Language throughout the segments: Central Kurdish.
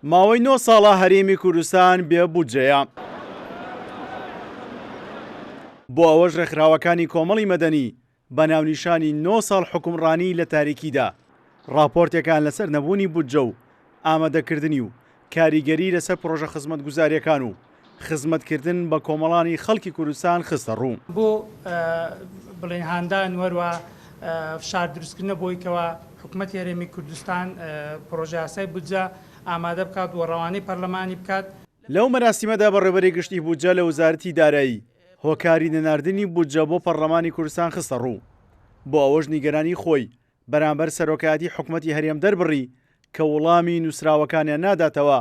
ماوەی نۆ ساڵە هەرێمی کوردستان بێ بودجەیە. بۆ ئەوەش ڕێکخراوەکانی کۆمەڵی مەدەنی بە ناونیشانی نۆ ساڵ حوکمڕانی لە تاریکیدا ڕاپۆرتێکان لەسەر نەبوونی بودجە و ئامادەکردنی و کاریگەری لەسەر پڕۆژە خزمەتگوزارییەکان و خزمەتکردن بە کۆمەڵانی خەڵکی کوردستان خستە ڕوو. بۆ بڵێین هاندان و هەروەها فشار دروستکردنە بۆی کەوا حکومەتی هەرێمی کوردستان پڕۆژەیاسای بودجە ئامادە بکات و ڕەوانەی پەرلەمانی بکات. لەو مەراسیمەدا بەڕێوەبەری گشتی بودجە لە وەزارەتی دارایی هۆکاری نەناردنی بودجە بۆ پەڕلەمانی کوردستان خستە ڕوو، بۆ ئەوەش نیگەرانی خۆی بەرامبەر سەرۆکایەتی حکومەتی هەرێم دەربڕی کە وڵامی نووسراوەکانیان ناداتەوە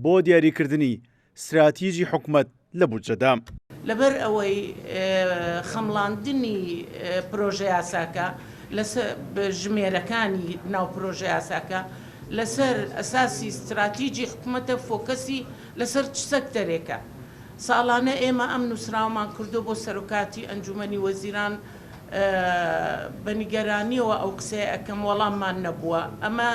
بۆ دیاریکردنی ستراتیجی حکومەت لە بودجەدا. لەبەر ئەوەی خەمڵاندنی پرۆژەیاساکە لەسەر ژمێرەکانی ناو پرۆژەیاساکە لەسەر ئەساسی ستراتیجی حکومەتە فۆکەسی لەسەر چ سەکتەرێکە. ساڵانە ئێمە ئەم نووسراوەمان کردووە بۆ سەرۆکاتی ئەنجوومەنی وەزیران بە نیگەرانییەوە ئەو قسەیە ئەکەم وەڵاممان نەبووە. ئەمە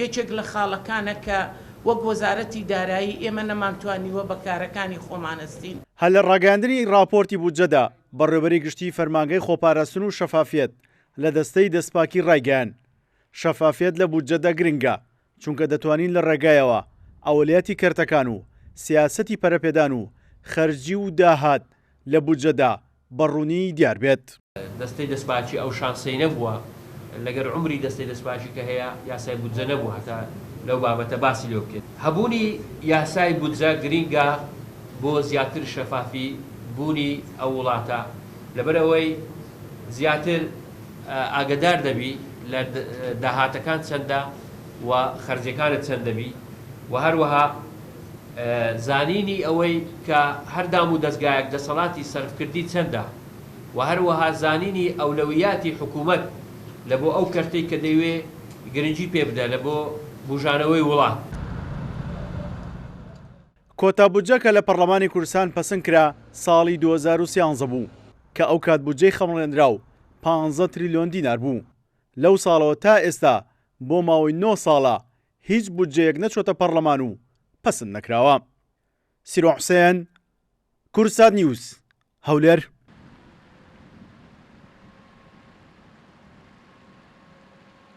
یەکێک لە خاڵەکانە کە وەک وەزارەتی دارایی ئێمە نەمانتوانیوە بە کارەکانی خۆمان هەستین. هەر لە ڕاگەیاندنی ڕاپۆرتی بودجەدا، بەڕێوەبەری گشتیی فەرمانگەی خۆپاراستن و شەفافیەت لە دەستەی دەستپاکی ڕایگەیاند، شەفافیەت لە بودجەدا گرنگە، چونکە دەتوانین لە ڕێگایەوە ئەولیاتی کەرتەکان و سیاسەتی پەرەپێدان و خەرجی و داهات لە بودجەدا بە ڕوونی دیار بێت. دەستەی دەستپاکی ئەو شانسەی نەبووە لەگەر عومری دەستەی دەستپاکی کە هەیە یاسای بودجە نەبوو هەتا لەو بابەتە باسی لێوە بکرێت. هەبوونی یاسای بودجە گرینگە بۆ زیاتر شەفافی بوونی ئەو وڵاتە لەبەرئەوەی زیاتر ئاگەدار دەبی لە داهاتەکان چەندە و خەرجیەکانت چەند دەبی و هەروەها زانینی ئەوەی کە هەر دام و دەزگایەک دەسەڵاتی سەرفکردنی چەندە و هەروەها زانینی ئەولەویاتی حکوومەت لە بۆ ئەو کەرتەی کە دەیوێ گرنگی پێ بدە لە بۆ بوژانەوەی وڵات. کۆتا بودجە کە لە پەڕلەمانی کوردستان پەسند کرا ساڵی 2013 بوو کە ئەوکات بودجەی خەمڵێنراو پانزە تریلیۆن دینار بوو. لەو ساڵەوە تا ئێستا بۆ ماوەی نۆ ساڵە هیچ بودجەیەک نەچۆتە پەڕلەمان و پەسند نەکراوە. سیرۆ حوسێن، کوردسات نیوز، هەولێر.